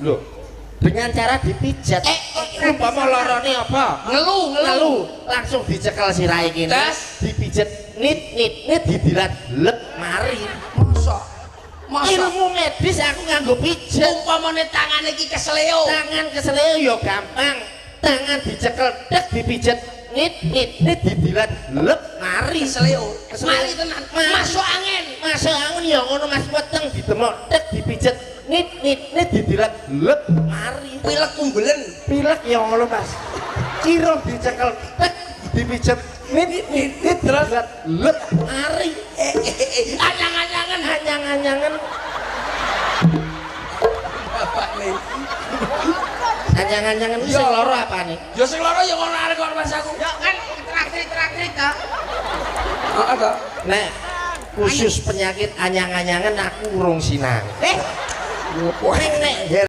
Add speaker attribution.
Speaker 1: Lho, dengan cara dipijat. Umpama lorone apa?
Speaker 2: Ngelu, ngelu.
Speaker 1: Ngelu, langsung dicekel sirahe kene.
Speaker 2: Tes.
Speaker 1: Dipijet nit nit nit didilat lep mari.
Speaker 2: Masa? Masa?
Speaker 1: Ilmu medis aku nganggo pijet.
Speaker 2: Umpamane tangane iki kesleo.
Speaker 1: Tangan kesleo ya gampang. Tangan dicekel tek dipijet nit nit nit didilat lep mari.
Speaker 2: Kesleo.
Speaker 1: Kesleo.
Speaker 2: Mari tenan.
Speaker 1: Mari.
Speaker 2: Masuk angin.
Speaker 1: Masuk angin ya ngono Mas, weteng didemok tek dipijet nit nit nit didilat lep mari.
Speaker 2: Pilek kumbelen.
Speaker 1: Pilek ya ngono Mas. Ciro dicekel tek dipijet nit nit nit didilat lep mari.
Speaker 2: Anyang-anyangan.
Speaker 1: Anyang-anyangan.
Speaker 2: Bapak nih.
Speaker 1: Anyang-anyangan iki sing lara apane?
Speaker 2: Ya sing lara ya ngono arek kok Mas aku.
Speaker 3: Ya kan traktir-traktir ta.
Speaker 2: Heeh ta.
Speaker 1: Nek khusus penyakit anyang-anyangan aku urung sinau.
Speaker 3: Eh,
Speaker 1: Ning nek